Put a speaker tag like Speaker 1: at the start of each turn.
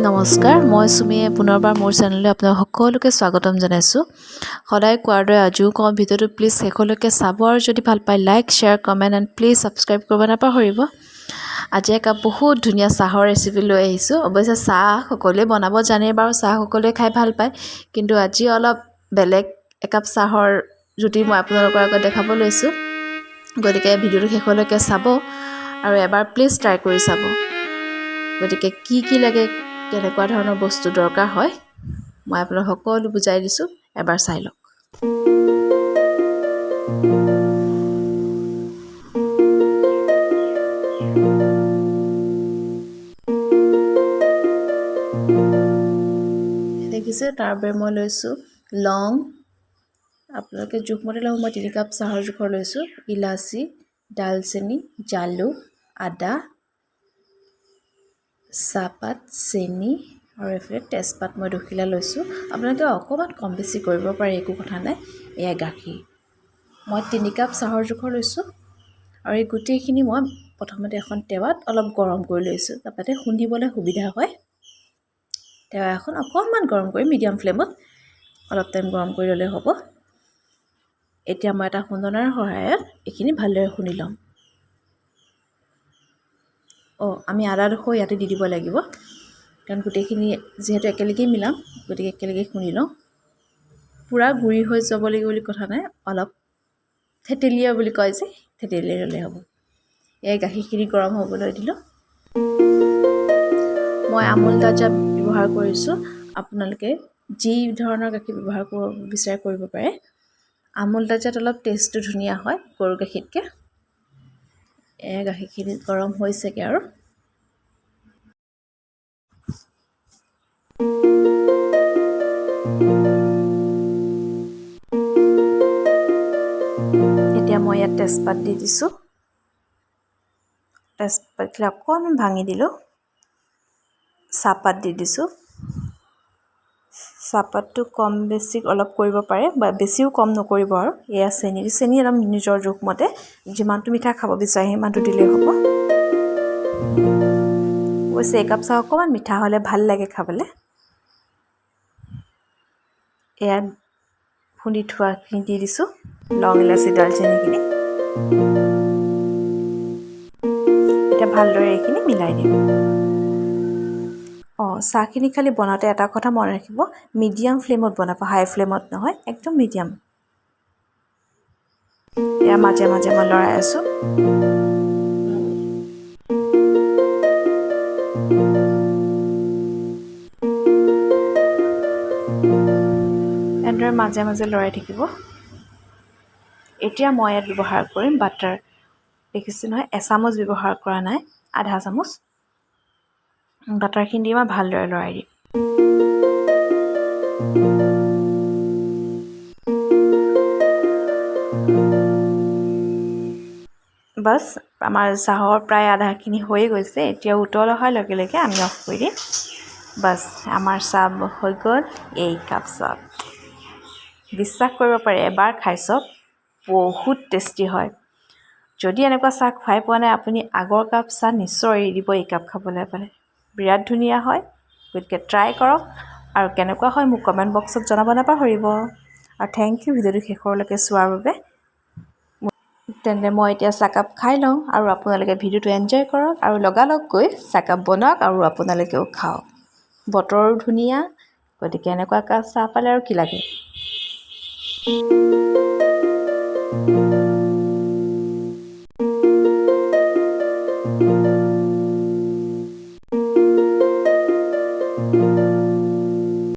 Speaker 1: নমস্কাৰ, মই চুমীয়ে পুনৰবাৰ মোৰ চেনেললৈ আপোনালোক সকলোকে স্বাগতম জনাইছোঁ। সদায় কোৱাৰ দৰে আজিও কওঁ, ভিডিঅ'টো প্লিজ শেষলৈকে চাব আৰু যদি ভাল পায়, like, share, comment and please subscribe কৰিব নাপাহৰিব। আজি একাপ বহুত ধুনীয়া চাহৰ ৰেচিপি লৈ আহিছোঁ। অৱশ্যে চাহ সকলোৱে বনাব জানেই বাৰু, চাহ সকলোৱে খাই ভাল পায়, কিন্তু আজি অলপ বেলেগ একাপ চাহৰ জুতি মই আপোনালোকৰ আগত দেখাব লৈছোঁ। গতিকে ভিডিঅ'টো শেষলৈকে চাব আৰু এবাৰ প্লিজ ট্ৰাই কৰি চাব। গতিকে কি কি লাগে, কেনেকুৱা ধৰণৰ বস্তু দৰকাৰ হয়, মই আপোনাক সকলো বুজাই দিছোঁ, এবাৰ চাই লওক। দেখিছে, তাৰ বাবে মই লৈছোঁ লং, আপোনালোকে জোখমতে ল'ব। মই 3 কাপ চাহৰ জোখৰ লৈছোঁ। ইলাচি, ডালচেনি, জালুক, আদা, চাহপাত, চেনি আৰু এইফালে তেজপাত মই দুখিলা লৈছোঁ। আপোনালোকে অকণমান কম বেছি কৰিব পাৰে, একো কথা নাই। এয়া গাখীৰ মই 3 কাপ চাহৰ জোখৰ লৈছোঁ আৰু এই গোটেইখিনি মই প্ৰথমতে এখন টেৱাত অলপ গৰম কৰি লৈছোঁ, তাৰপাতে খুন্দিবলৈ সুবিধা হয়। টেৱা এখন অকণমান গৰম কৰি মিডিয়াম ফ্লেমত অলপ টাইম গৰম কৰি ল'লে হ'ব। এতিয়া মই এটা খুন্দনাৰ সহায়ত এইখিনি ভালদৰে খুন্দি ল'ম। অঁ, আমি আদাডোখৰ ইয়াতে দি দিব লাগিব, কাৰণ গোটেইখিনি যিহেতু একেলগেই মিলাম, গতিকে একেলগে খুন্দি লওঁ। পূৰা গুড়ি হৈ যাব লাগিব বুলি কথা নাই, অলপ থেতেলীয়া বুলি কয় যে, থেতেলীয়া ল'লে হ'ব। এই গাখীৰখিনি গৰম হ'বলৈ দিলোঁ। মই আমুল তাজা ব্যৱহাৰ কৰিছোঁ, আপোনালোকে যি ধৰণৰ গাখীৰ ব্যৱহাৰ কৰিব বিচাৰে কৰিব পাৰে। আমুল তাজাত অলপ টেষ্টটো ধুনীয়া হয় গৰু গাখীৰতকৈ। এয়া গাখীৰখিনি গৰম হৈছেগৈ আৰু এতিয়া মই ইয়াত তেজপাত দি দিছোঁ। তেজপাতখিনি অকণমান ভাঙি দিলোঁ। চাহপাত দি দিছোঁ। চাহপাতটো কম বেছি অলপ কৰিব পাৰে বা বেছিও কম নকৰিব। আৰু এয়া চেনি। চেনি একদম নিজৰ জোখমতে, যিমানটো মিঠা খাব বিচাৰে সিমানটো দিলেই হ'ব। অৱশ্যে একাপ চাহ অকণমান মিঠা হ'লে ভাল লাগে খাবলৈ। এয়া খুন্দি থোৱাখিনি দি দিছোঁ, লং, ইলাচি, দালচেনিখিনি। এতিয়া ভালদৰে এইখিনি মিলাই দিম। অঁ, চাহখিনি খালি বনাওঁতে এটা কথা মনত ৰাখিব, মিডিয়াম ফ্লেমত বনাব, হাই ফ্লেমত নহয়, একদম মিডিয়াম। এয়া মাজে মাজে মই লৰাই আছোঁ। এনেদৰে মাজে মাজে লৰাই থাকিব। এতিয়া মই ইয়াত ব্যৱহাৰ কৰিম বাটাৰ। দেখিছে নহয়, এচামুচ ব্যৱহাৰ কৰা নাই, আধা চামুচ বাটাৰখিনি দি মই ভালদৰে লৰাই দিম। বাছ, আমাৰ চাহৰ প্ৰায় আধাখিনি হৈয়ে গৈছে। এতিয়া উতল অহাৰ লগে লগে আমি অফ কৰি দিম। বাছ, আমাৰ চাহ হৈ গ'ল। এই কাপ চাহ, বিশ্বাস কৰিব পাৰে, এবাৰ খাই চাওক, বহুত টেষ্টি হয়। যদি এনেকুৱা চাহ খুৱাই পোৱা নাই আপুনি, আগৰ কাপ চাহ নিশ্চয় এৰি দিব এই কাপ খাবলৈ পালে। বিৰাট ধুনীয়া হয়। গতিকে ট্ৰাই কৰক আৰু কেনেকুৱা হয় মোক কমেণ্ট বক্সত জনাব নাপাহৰিব। আৰু thank U ভিডিঅ'টো শেষৰলৈকে চোৱাৰ বাবে। তেন্তে মই এতিয়া চাহকাপ খাই লওঁ আৰু আপোনালোকে ভিডিঅ'টো এনজয় কৰক আৰু লগালগ গৈ চাহকাপ বনাওক আৰু আপোনালোকেও খাওক। বতৰো ধুনীয়া, গতিকে এনেকুৱা একাপ চাহ পালে আৰু কি লাগে?